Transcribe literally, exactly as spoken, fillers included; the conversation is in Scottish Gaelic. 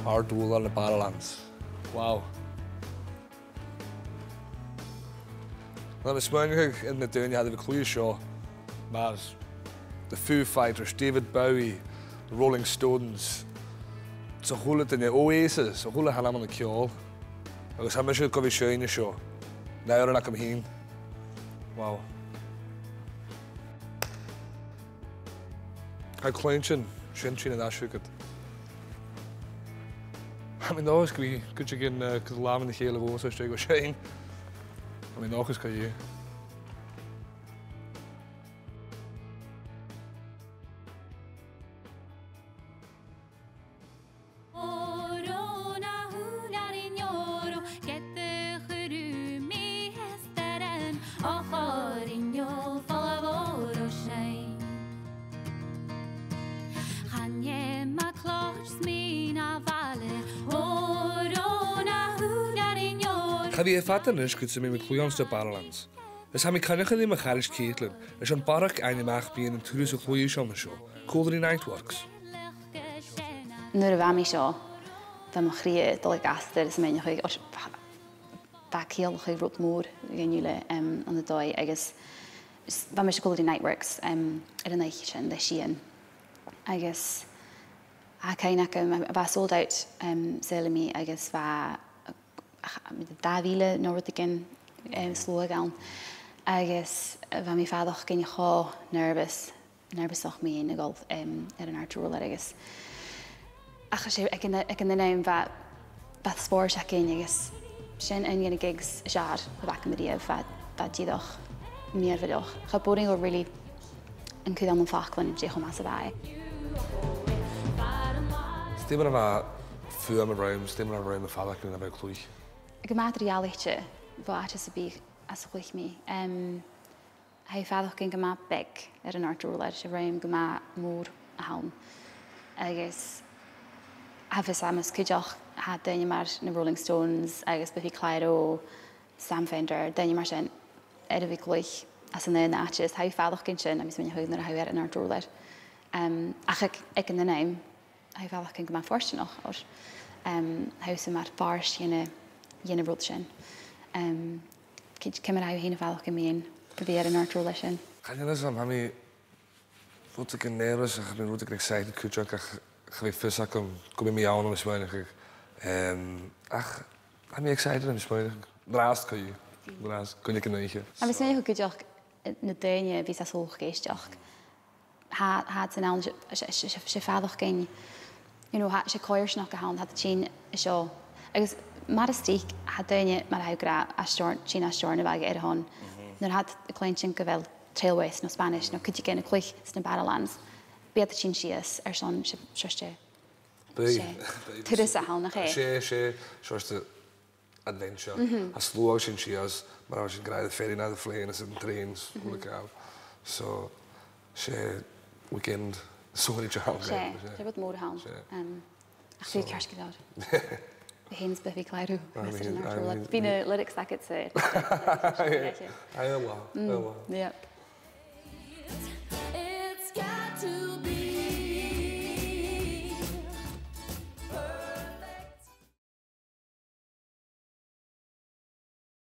Àrd-ùrlar na Barrowlands. Wow. Tha mi a' smaoineachadh air na daoine a tha air a bhith a' cluich seo, mar The Foo Fighters, David Bowie, The Rolling Stones, 's a h-uile duine, Oasis, 's a h-uile duine a th' ann an ceòl. Agus tha mise gu bhith a' seinn an seo. An òran agam fhìn. Wow. Tha cluinntinn sin, sin an aisling agad. Tha mi an dòchas gum bi cuideigin, eh, gu làmhan a chèile bhos a-staigh gu seinn. Tha mi an dòchas gu bheil. Cha bhi e fada a-nis gus am bi mi a' cluich anns na Barrowlands. Is tha mi a' coinneachadh ri mo charaid Caitlin, leis am barrachd fhaighinn a-mach a bhios ann an turas a' chluich seo an seo, còmhla ri Niteworks. Nuair a bha mi seo, bha mo chridhe a' dol gu astar is mi a' smaoineachadh, o, bha, bha e a' ciallachadh rud mòr dhuinn uile, em, ann an dòigh, agus s-, bha mise còmhla ri Niteworks, em, air an oidhche sin, le Sian. Agus tha cuimhne agam, bha e sold out, em, saoilidh mi, agus bha ach, dà mhìle no rudeigin, em, sluagh ann. Agus bha mi a' faireachdainn cho nervous, nervousach mu dheidhinn a dhol, em, air an àrd-ùrlar agus, ach 's e, aig an, aig an aon àm bha, bha spòrs againn agus sin aon de na gigs as fheàrr a bh' agam a-riamh, bha, bha e dìreach mìorbhaileach. Cha b' urrainn dhomh really an cur ann am faclan dè cho math 's a bha e. 'S dè mar a bha fuaim an rùim, 's dè mar a bha an rùm a' faireachdainn nuair a bha thu a' cluich? Gu math eadar-dhealaichte bho àite sam bith às a chluich mi. Em, tha thu a' faireachdainn gu math beag air an àrd-ùrlar, 's e rùm gu math mòr a th' ann. Agus tha fios agam is cuideachd, tha daoine mar na Rolling Stones agus Biffy Clyro, Sam Fender, daoine mar sin, air a bhith a' cluich anns an aon àite, is tha thu a' faireachdainn sin, tha mi a' smaoineachadh, nuair a tha thu air an àrd-ùrlar. Em, ach aig, aig an aon àm, tha thu a' faireachdainn gu math fortanach, oir, em, tha thusa mar phàirt dhen, dhen rud sin. Em, cid, ciamar a tha thu fhèin a' faireachdainn mu dheidhinn a bhith air an àrd-ùrlar sin? Chan eil fhios agam, tha mi rudeigin nervous, ach tha mi rudeigin excited cuideachd, ach cha bhi fios agam gum bi mi ann, tha mi a' smaoineachadh. Em, ach tha mi excited, tha mi a' smaoineachadh. An-dràsta co-dhiù. An-dràsta, gu neach an oidhche. Tha mi a' smaoineachadh cuideachd, eh, na daoine a bhios a' smaoineachadh gu h-àraidh. Tha, tha iad san ann, 's e, 's e, 's e, 's e faireachdainn, you know, tha, 's e coimhearsnachd a th' ann, tha iad a' tighinn an seo. Agus mar as trice, tha daoine, mar a tha thu ag ràdh, à Steòrn-, tighinn à Steòrnabhagh air a shon. Mhm. Nuair a tha iad a' cluinntinn gu bheil Trail West no Spanish no cuideigin a' cluich sna Barrowlands, bidh iad a' tighinn sìos airson, 's e, 's e, 's e, 's e turas a th' ann, nach e? 'S e, 's e, 's e, 's e adventure. Mhm. Tha sluagh sin sìos, mar a tha sinn ag ràdh, the ferry no the plane, is an train, is, mhm, a h-uile càil. So, 's e weekend sònraichte a th' ann. 'S e, 's e rud mòr a th' ann. 'S e. Em, ach bidh e ceart gu leòr. Bidh thu fhèin is Biffy Clyro, ah, bidh, bidh na lyrics agad-sa. Aye, aye, aye. Mm, yep.